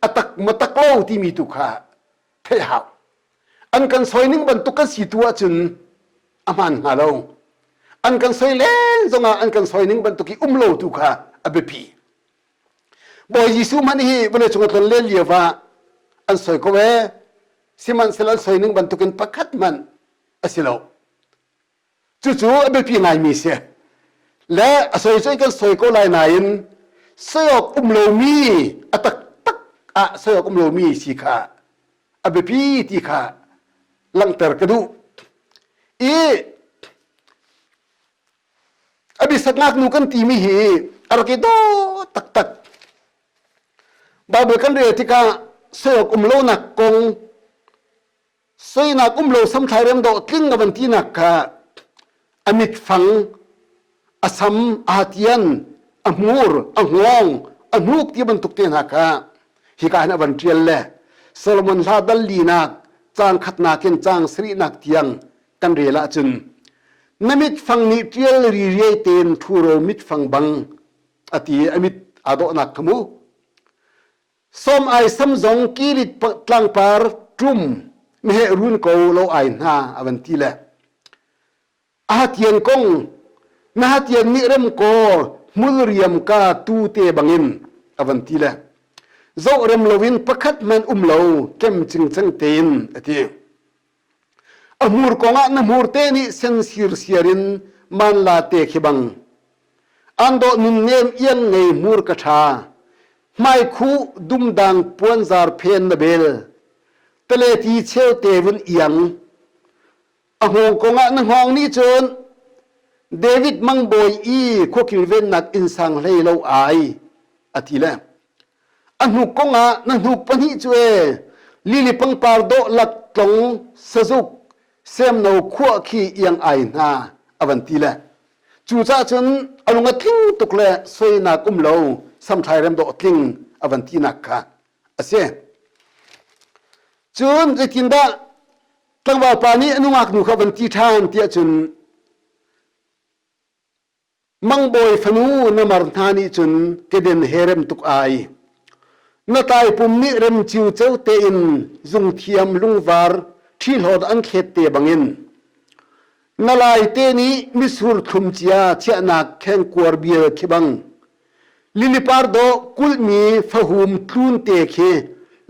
a tak ma tak lo timi tu kha theih hau. An kan sawi ning bantuk kan si tu ahcun a hmaan hnga lo. An kan soi len zongah an kan sawi ning bantuk i um lo tu kha a biapi. Bawi Jesuh hmanh hi vawleicung a tlon len lio ah an soi ko ee. Sihmanhsehlaw an soi ning bantukin pakhat hmanh a si lo. Cucu a biapi ngaimi si. Le a soi cu kan soi ko lai nain soi awk um lomi a taktak ah soi awk um lomi si kha a biapi ti kha langhter ka duh. I A bisat ngaknu kan timi hi a rak i dawh taktak. Baibal kan rel tikah soi awk um lonak kong, soinak um lo samthlai rem dawh tling a van tinak kha a mitfang, a sam, a hatian, a hmur, a hngawng, a hnuk ti bantuk te hna kha hika hin a van ṭial le Solomon hla dal linak caang khatnak in caang sarihnak tiang kan rel ahcun na mitfang nih ṭial ririai tein ṭhuro mitfang bang a ti i a mit aa dawhnak kha mu. Som ai sam zong kilit tlangpar ṭum meheh run ko lo ai hna a van ti le. A hatian kong na hatian nih rem kaw hmul riam ka tu te bangin a van ti le zoh rem loin pakhat hmanh um lo kem cingceng tein a ti. A hmur kongah na hmur te nih sen sirsiar in manla te khi bang an dawh nunnem iang ngei hmur ka ṭha hmaikhuh dumdang puanzar phen na bel taleti cheu te vun iang A hngawng kongah na hngawng nih cun David mangbawi i khua kilvennak innsang hlei lo ai a ti le a hnuk kongah na hnuk pahnih cu e lili pangpar dawh lak tlong sazuk semno khuah khi iang ai hna a van ti le cucaah cun a lung a tling tuk le soinak um lo samthlai rem dawh tling a van tinak kha a si. Cun zeitindah tlangval pa nih a nungak nu kha van ti ṭhan tiah cun mangbawi fanu na mar hna nih cun keden he rem tuk ai. Na taipum nih rem ciuceu tein zungthiam lungvar ṭhihlawt an thlet te bangin na lai te nih mitsur thlum cia chiahnak khengkuar bial khi bang Lili par dawh kulhmi fahum tlun te khi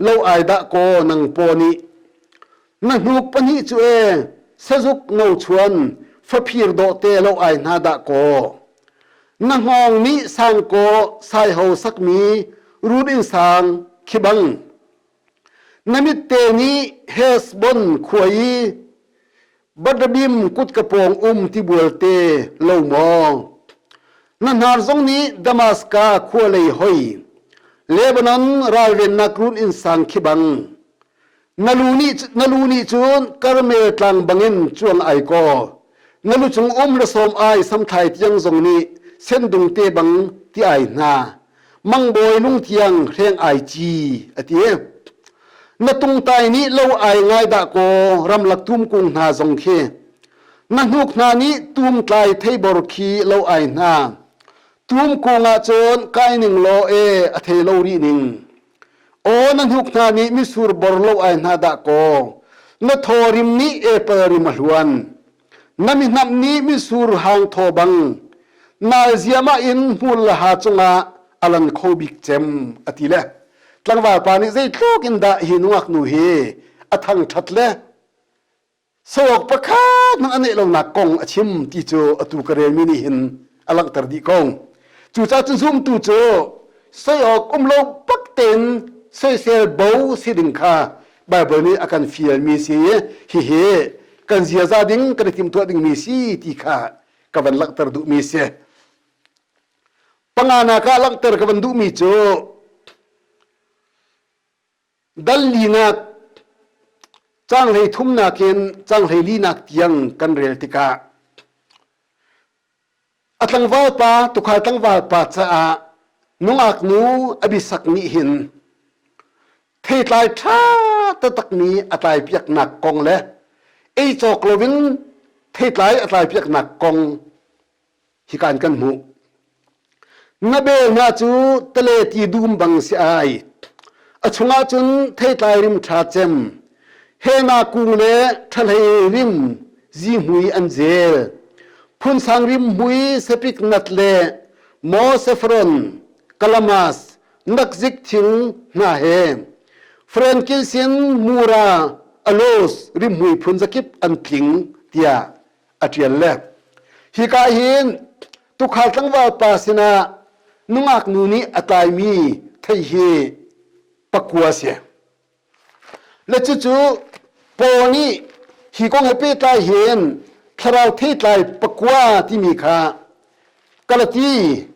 lo ai dah kaw nang paw nih. Na hnuk pahnih cu e sazuk ngochuan faphir dawh te lo ai hna dah kaw. Na hngawng nih sang kaw saiho sakmi run inn sang khi bang. Na mitte nih Heshbon khua i Badabim kutka pawng um tibual te lo maw? Na hnar zong nih Damaska khua lei hoi, Lebanon ralvennak run inn sang khi bang, na lu nih, na lu nih cun Karmel tlang bangin cuang ai kaw, na lu cung um la sawm ai samthlai tiang zong nih sendung te bang ti ai hna. Mangbawi lungtiang hreng ai ci a ti. Na tungtai nih lo ai ngai dah kaw ramlak tumkung hna zong khi. Na hnuk hna nih tumtlai theibor khi lo ai hna. Tumkung ah cun kai ning law e a thei lo rih ning. Aw na hnuk hna nih mitsur bor lo ai hna dah kaw. Na thaw rim nih apple rim a hluan. Na mihnamh nih mitsur hang thaw bang nal ziahmah in hmur le ha cungah a lan kho bik cem a ti le tlangval pa nih zeitluk in dah hi nungak nu hi a thangṭhat le sawk pakhat hmanh a neih lonak kong a chim ti cu atu ka relmi nih hin a langhter dih ko. Cucaah cu zumtu cu soi awk um lo bak tein soisel bo si ding kha Baibal nih a kan fialmi si i hihi kan ziaza ding kan i timhtuah dingmi si ti kha ka van langhter duhmi si. Panganak ah langhter ka van duhmi cu dal linak caanghlei thumnak in caanghlei linak tiang kan rel tikah A tlangval pa tukhal tlangval pa caah nungak nu a bisak nih hin theitlai ṭha taktakmi a tlaipiaknak kong le ei cawk loin theitlai a tlaipiaknak kong hika in kan hmuh. Na bel hna cu tale ti dum bang si ai. A chungah cun theitlai rim ṭha cem, hena kung le ṭhahlei rim zihmui an zel. Phunsang rimhmui sepik nat le mosefron, kalamas, nakzik thing hna he frankincense mura aloes rimhmui phun zakip an tling tiah a ṭial le hika hin tukhal tlangval pa sinah nungak nu nih a tlaimi thei hi pakua si. Le cucu Paul nih hi kong he pehtlai hin thlarau theitlai pakua timi kha Galati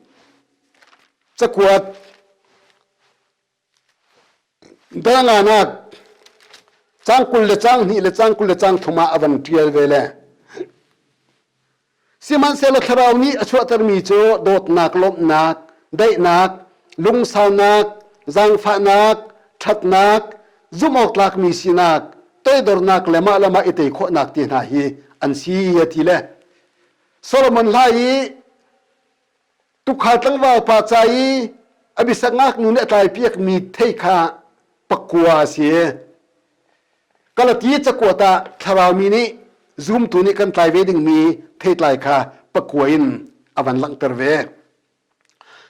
cakuat Danganak cang 20 le cang hnih le cang 20 le cang thum ah a van ṭial ve le Sihmanhsehlaw thlarau nih a chuahtermi cu dawtnak, lawmhnak, daihnak, lungsaunak, zaangfahnak, ṭhatnak, zumhawktlakmi sinak, toidornak le mah le mah i tei khawhnak te hna hi an si a ti le Solomon hla i tukhal tlangval pa ca i a bisak ngaknu nih a tlaipiakmi thei kha pakua a si. Galati cakuat ah thlarau mi nih zumtu nih kan tlai ve dingmi thei. theitlai kha pakua in a van langhter ve.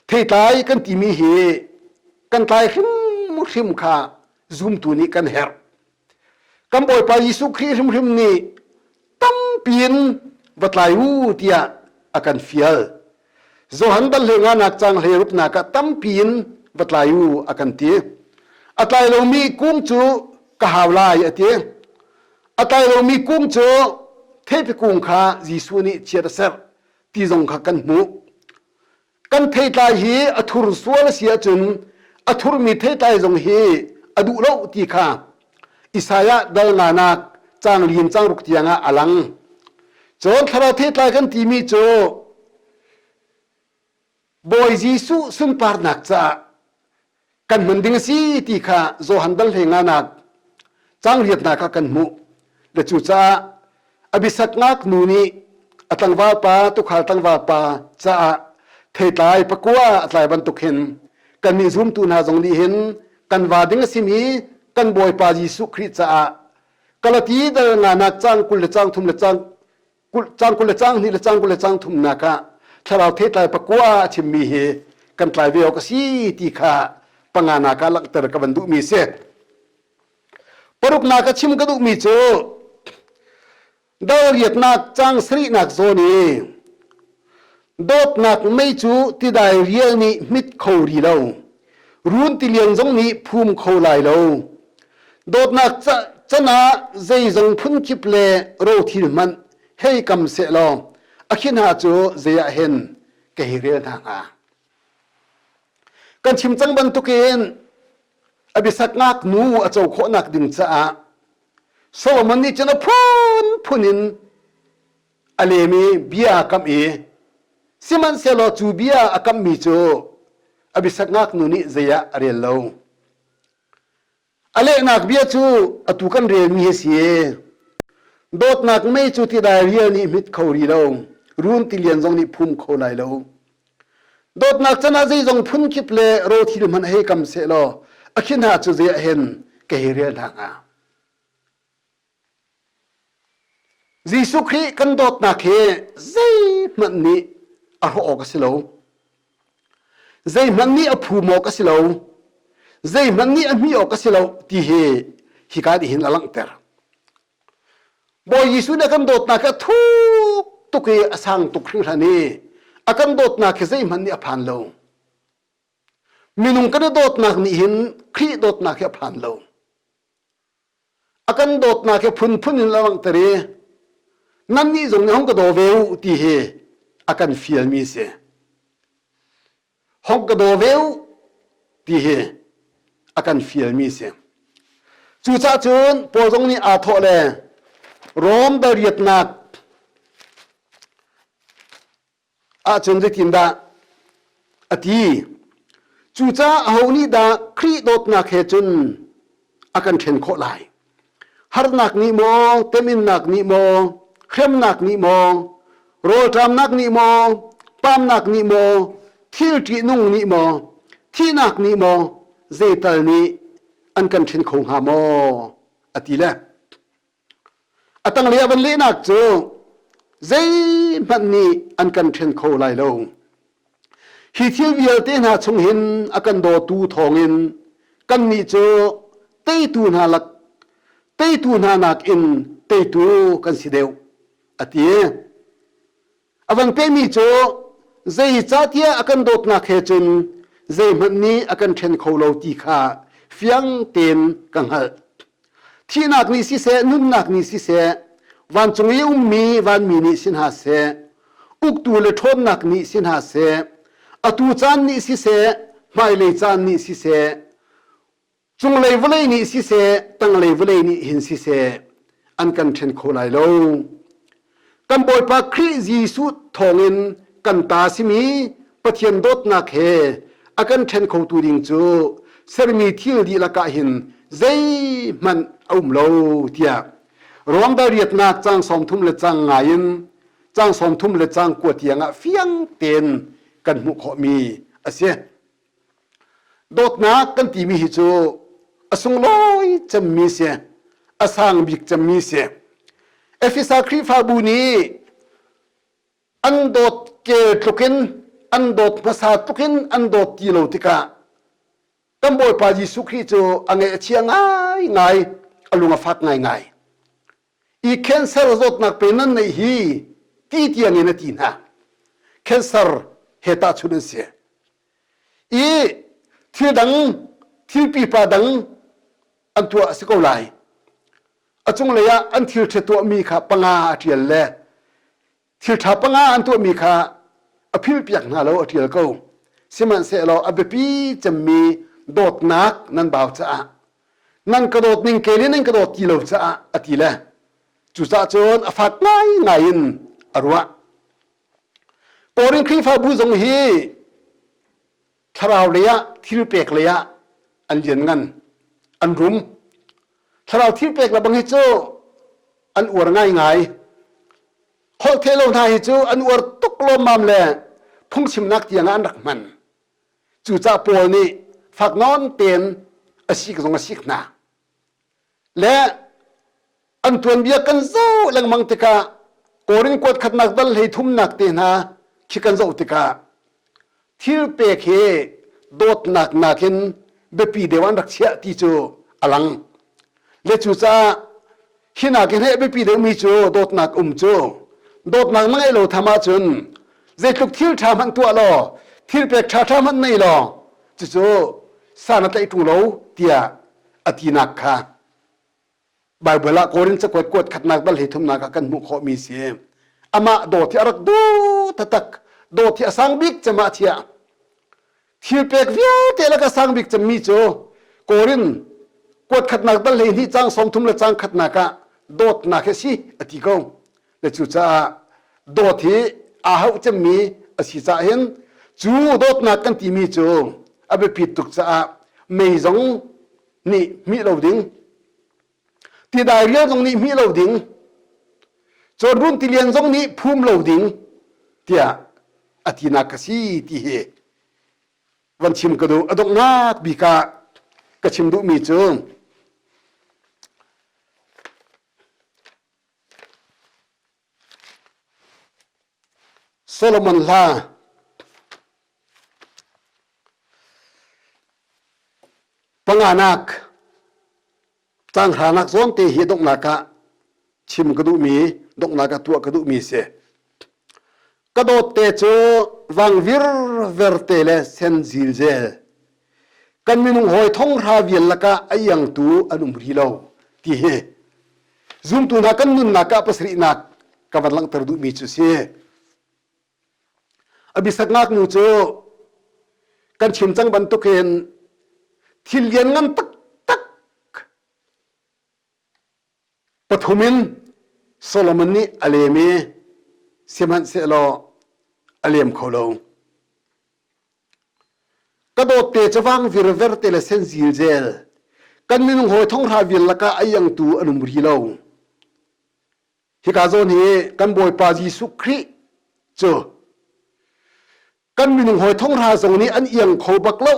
Theitlai kan timi hi kan tlai hrimhrim kha zumtu nih kan herh. Kan Bawipa Jesuh Khrih hrimhrim nih tampi in va tlai u tiah a kan fial. Johan dal hlei nganak cang hlei ruknak ah tampi in va tlai u a kan ti. A tlai lomi kung cu ka hau lai a ti. A tlai lomi kung cu theipi kung kha Jesuh nih chiat a serh ti zong kha kan hmuh. Kan theitlai hi a thur sual a si ahcun a thurmi theitlai zong hi a duh lo ti kha Isaiah dal nganak caang lim caang ruk tiang ah a lang. Cun thlarau theitlai kan timi cu Bawi Jesuh sunparnak caah kan hman ding a si ti kha Johan dal hlei nganak caang riatnak ah kan hmuh. Le cucaah Abisak ngaknu nih a tlangval pa tukhal tlangval pa caah theitlai pakua a tlai bantuk hin kannih zumtu hna zong nih hin kan va ding a simi kan Bawipa Jesuh Khrih caah Galati dal nganak caang 20 le caang thum le caang caang 20 le caang hnih le caang 20 le caang thumnak ah thlarau theitlai pakua a chimmi hi kan tlai ve awk a si ti kha panganak ah langhter ka van duhmi a si. Paruknak a chim ka duhmi cu doriatnak caang sarihnak zawn i dawtnak mei cu tidai rial nih hmit kho ri lo run tilian zong nih phum kho lai lo dawtnak can ah zeizong phunkip le rothil hmanh hei kam seh law a khi hna cu zei ah hen ka hei rel hna hnga. Kan chim cang bantukin a biasak ngaknu a co khawhnak ding caah Solomon nih cun a phunphun in a lem i bia a kamh i sihmanhsehlaw cu bia a kamhmi cu a biasak ngaknu nih zei ah a rel lo. A lehnak bia cu atu kan relmi hi a si. Dawtnak mei cu tidai rial nih hmit kho ri lo, run tilian zong nih phum kho lai lo. Dawtnak can ah zeizong phunkip le rothil hmanh hei kam seh law a khi hna cu zei ah hen ka hei rel hna hnga. Jesuh Khrih kan dawtnak hi zeihmanh nih a hrawh awk a si lo. Zeihmanh nih a phum awk a si lo. Zeihmanh nih a hmih awk a si lo ti hi hika nih hin a langhter. Bawi Jesuh nih a kan dawtnak hi a thuk tuk i a sang tuk hringhran i a kan dawtnak hi zeihmanh nih a phan lo. Minung kan i dawtnak nih hin Khrih dawtnak hi a phan lo. A kan dawtnak hi phunphun in a langhter i nannih zong nih hong ka daw ve u ti hi a kan fialmi a si. Hong ka daw ve u ti hi a kan fialmi a si. Cucaah cun Paul zong nih aa thawh le Rom dariatnak ahcun zeitindah a ti? Cucaah aho nih dah Khrih dawtnak he cun a kan ṭhen khawh lai? Harnak nih maw, teminnak nih maw, hremnak nih maw, rawlṭamnak nih maw, pamnak nih maw, thil ṭihnung nih maw, thihnak nih maw, zeital nih an kan ṭhen kho hnga maw? A ti le. A tanglei a van lehnak cu zeihmanh nih an kan ṭhen kho lai lo. Hi thil vialte hna chung hin a kan dawtu thawngin kannih cu teitu hna lak teitu hna nakin teitu kan si deuh, a ti. A van pehmi cu zeicahtiah a kan dawtnak he cun zeihmanh nih a kan ṭhen kho lo ti kha fiang tein ka hngalh. Thihnak nih siseh, nunnak nih siseh, vancung i ummi vanmi nih si hna seh, uktu le ṭhawnnak nih si hna seh, atu caan nih siseh, hmailei caan nih siseh, Cunglei vawlei nih siseh, tanglei vawlei nih hin siseh, an kan ṭhen kho lai lo. Kan Bawipa Khrih Jesuh thawngin kan ta simi Pathian dawtnak he a kan ṭhen khotu ding cu sermi thil dihlak ah hin zeihmanh a um lo tiah Ruangdal riatnak caang 30 le caang nga in caang 30 le caang kua tiangah fiang tein kan hmuh khawhmi a si. Dawtnak kan timi hi cu a sunglawi cemmi si, a sang bik cemmi si. Efesa Khrihfabu nih An dawt kel tlukin, an dawt hmasa tlukin an dawt ti lo tikah kan Bawipa Jesuh Khrih cu a ngaih a chia ngaingai, a lung a fak ngaingai. I cancer zawtnak pe nan neih hi ti tiang in a ti hna. Cancer he tahchunh an si. I thil dang, thil pipa dang an tuah a si ko lai. A cunglei ah an thil ṭha tuahmi kha panga a ṭial le thil ṭha panga an tuahmi kha a philhpiak hna lo a ṭial ko. Sihmanhsehlaw a biapi cemmi dawtnak nan bau caah nan ka dawt ning kel in nan ka dawt ti lo caah a ti le cucaah cun a fak ngaingai in a ruah. Korin Khrihfabu zong hi thlarau lei ah thil pek lei ah an lianngan an rum thlarau thil pek le bang hi cu an uar ngaingai holhtheh lo hna hi cu an uar tuk lawmmam le phungchimnak tiang ah an rak hman cucaah Paul nih fak nawn tein a sik zong a sik hna Le an tuanbia kan zoh lengmang tikah Korin kuat khatnak dal hlei thumnak te hna khi kan zoh tikah thil pek hi dawtnak nakin biapi deuh an rak chiah ti cu a lang. Le cucaah hi nakin he biapi deuhmi cu dawtnak um cu dawtnak na ngeih lo tham ahcun zeitluk thil ṭha hmanh tuah law thil pek ṭha ṭha hmanh nei law cucu san a tlaih ṭung lo tiah a tinak kha Baibal ah Korin cakuat kuat khatnak dal hi thumnak ah kan hmuh khawhmi si. Amah dawt hi a rak duh taktak. Dawt hi a sang bik cem ah thiah. Thil pek vialte lak a sang bik cemmi cu Korin kuat khatnak dal hlei hnih cang 30 le cang khatnak ah dawtnak hi si a ti ko. Le cucaah dawt hi aa hauh cemmi a si caah hin cu dawtnak kan timi cu a biapit tuk caah mei zong nih hmih lo ding tidai rial zong nih hmih lo ding cawrun tilian zong nih phum lo ding tiah a tinak ka si ti hi van chim ka duh a donghnak bik ah ka chim duhmi cu Solomon hla panganak caanghranak zawnte hi donghnak ah chim ka duhmi donghnak ah tuah ka duhmi si. Ka dawtte cu vang virver te le sen zilzel kan minung hawi thonghra vial lakah a iangtu an um rih lo ti hi zumtu hna kan nunnak ah pasarihnak ka van langhter duhmi cu si. A bisak ngaknu cu kan chim cang bantukin thil lianngan taktak Pathum in Solomon nih a lem i sihmanhsehlaw a lem kho lo. Ka dawtte cawang virver te le sen zilzel kan minung hawi thonghra vial lakah a iangtu an um rih lo. Hika zawn hi kan Bawipa Jesuh Khrih cu kan minung hawi thonghra zong nih an iang kho bak lo.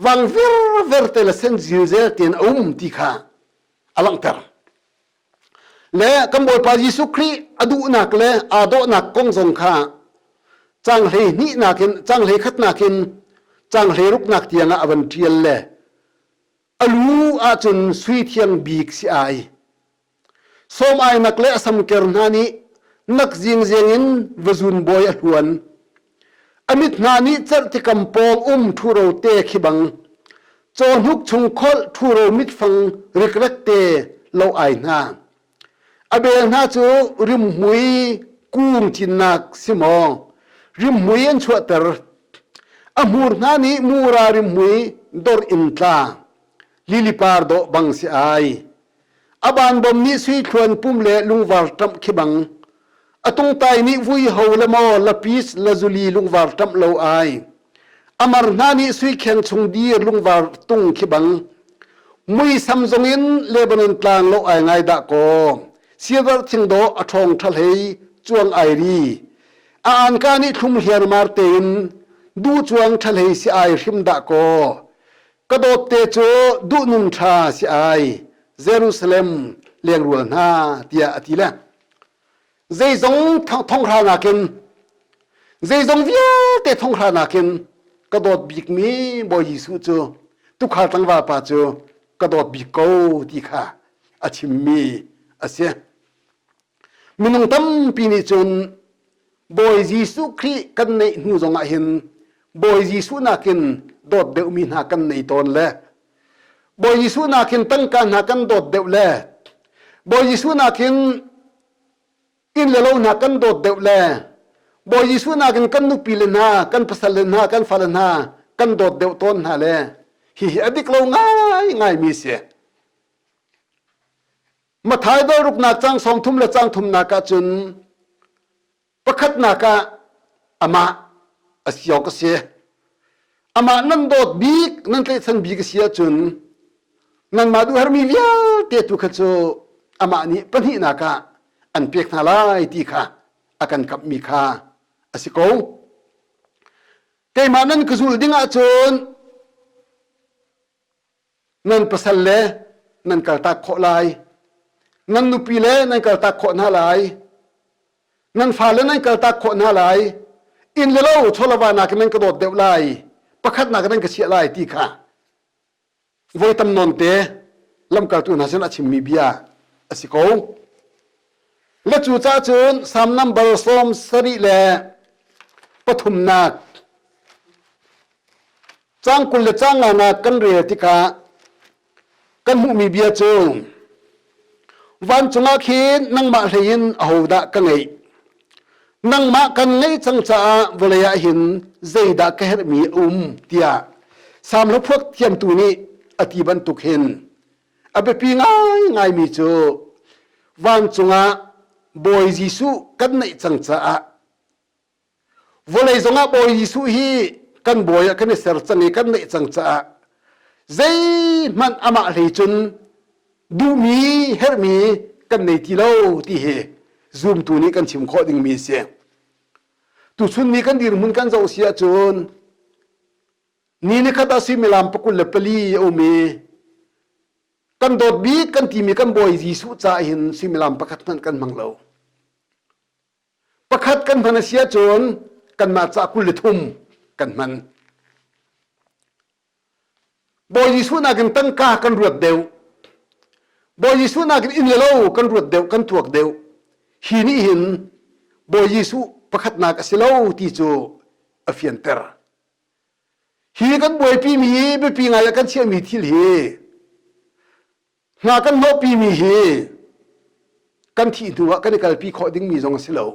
Vang virver te le sen zilzel tein a um ti kha a langhter. Le kan Bawipa Jesuh Khrih a duhnak le aa dawhnak kong zong kha cang hlei hnihnak in cang hlei khatnak in cang hlei ruknak tiang ah a van ṭial le a lu ahcun sui thiang bik si ai. Sawm ainak le a samker hna nih nak zingzeng in vazun bawi a hluan. A mit hna nih cerhtikam pawng um ṭhuro te khi bang cawhnuk chung kholh ṭhuro mitfang rikrek te lo ai hna. A bel hna cu rimhmui kung cinnak si maw rimhmui an chuahter. A hmur hna nih mura rimhmui dor in tla lili par dawh bang si ai. A banbawm nih sui thluan pum le lungvar ṭamh khi bang, a tungtai nih vui ho le maw lapis lazuli lungvar ṭamh lo ai. A mar hna nih sui kheng chung dir lungvar tung khi bang, muisam zongin Lebanon tlang lo ai ngai dah kaw, silver thing dawh a ṭhawng ṭha hlei cuang ai ri. A anka nih thlum hliarmar tein duh cuang ṭha hlei si ai hrim dah kaw, Ka dawtte cu duhnung ṭha si ai, Jerusalem lengrual hna, tiah a ti le. Zeizong thonghra nakin zeizong vialte thonghra nakin ka dawt bikmi Bawi Jesuh cu tuukhal tlangval pa cu ka dawt bik ko ti kha a chimmi a si. Minung tampi nih cun Bawi Jesuh Khrih kan neih hnu zongah hin Bawi Jesuh nakin dawt deuhmi hna kan nei tawn le Bawi Jesuh nakin tangka hna kan dawt deuh le Bawi Jesuh nakin inn le lo hna kan dawt deuh le Bawi Jesuh nakin kan nupi le hna, kan pasal le hna, kan fale hna kan dawt deuh tawn hna le hihi a dik lo ngai ngaimi si. Mathai dal ruknak cang sawm thum le cang thumnak ah cun pakhatnak ah amah a si awk a si. Amah nan dawt bik, nan tlaihchan bik a si ahcun nanmah duhhermi vialte tu kha cu amah nih pahnihnak ah an pek hna lai ti kha a kan kamhmi kha a si ko. Keimah nan ka zul ding ahcun nan pasal le nan kaltak khawh lai nan nupi le nan kaltak khawh hna lai nan fale nan kaltak khawh hna lai inn le lo chawlava nakin nan ka dawt deuh lai pakhatnak nan ka chiah lai ti kha voi tam nawn te lamkaltu hna sin a chimmi bia a si ko le cu ca cun Salm number 73 Caang 20 le caang nganak kan rel tikah kan hmuhmi bia cu vancung ah khin nangmah hlei in ahodah ka ngeih? Nangmah kan ngeih cang caah vawlei ah hin zeidah ka herhmi a um tiah Salm hlaphuak thiamtu nih a ti bantuk hin a biapi ngaingaimi cu vancung ah Bawi Jesuh kan neih cang caah Vawlei zongah Bawi Jesuh hi kan bawi ah kan i ser cang i kan neih cang caah zeihmanh amah hlei cun duhmi herhmi kan nei ti lo ti hi zumtu nih kan chim khawh dingmi a si. Tuchun ni kan dirhmun kan zoh si ahcun ni nikhat ah suimilam 24 a um i kan dawt bik kan timi kan Bawi Jesuh caah hin suimilam pakhat hmanh kan hmang lo. Pakhat kan hman a si ahcun kanmah ca 23 kan hman. Bawi Jesuh nakin tangka kan ruat deuh. Bawi Jesuh nakin inn le lo kan ruat deuh, kan tuak deuh. Hi nih hin Bawi Jesuh pakhatnak a si lo ti cu a fianter. Hi kan buaipimi hi biapi ngai ah kan chiahmi thil hi Hna kan hnawhpimi hi kan thih hnu ah kan i kalpi khawh dingmi zong a si lo.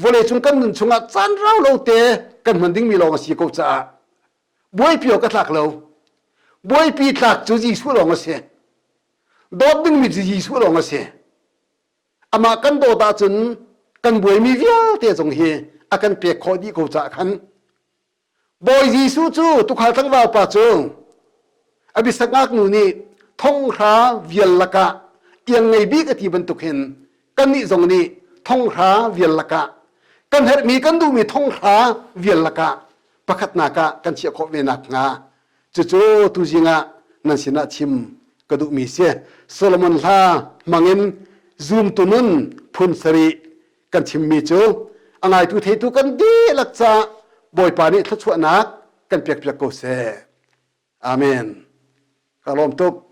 Vawleicung kan nun chungah caan rau lo te kan hman dingmi lawng a si ko caah buaipi awk a tlak lo. Buaipi tlak cu Jesuh lawng a si. Dawt dingmi cu Jesuh lawng a si. Amah kan dawt ahcun kan buaimi vialte zong hi a kan pek khawh dih ko caah khan Bawi Jesuh cu tuukhal tlangval pa cu a bisak ngaknu nih thonghra vial lakah iang ngei bik a ti bantuk hin kannih zong nih thonghra vial lakah kan herhmi kan duhmi thonghra vial lakah pakhatnak ah kan chiah khawh ve nakhnga cucu tuzing ah nan sinah chim ka duhmi si. Solomon hla hmangin zumtu nun phun sarih kan chimmi cu a ngaitu theitu kan dihlak caah Bawipa nih thluachuahnak kan pekpiak ko seh. Amen. Ka lawm tuk.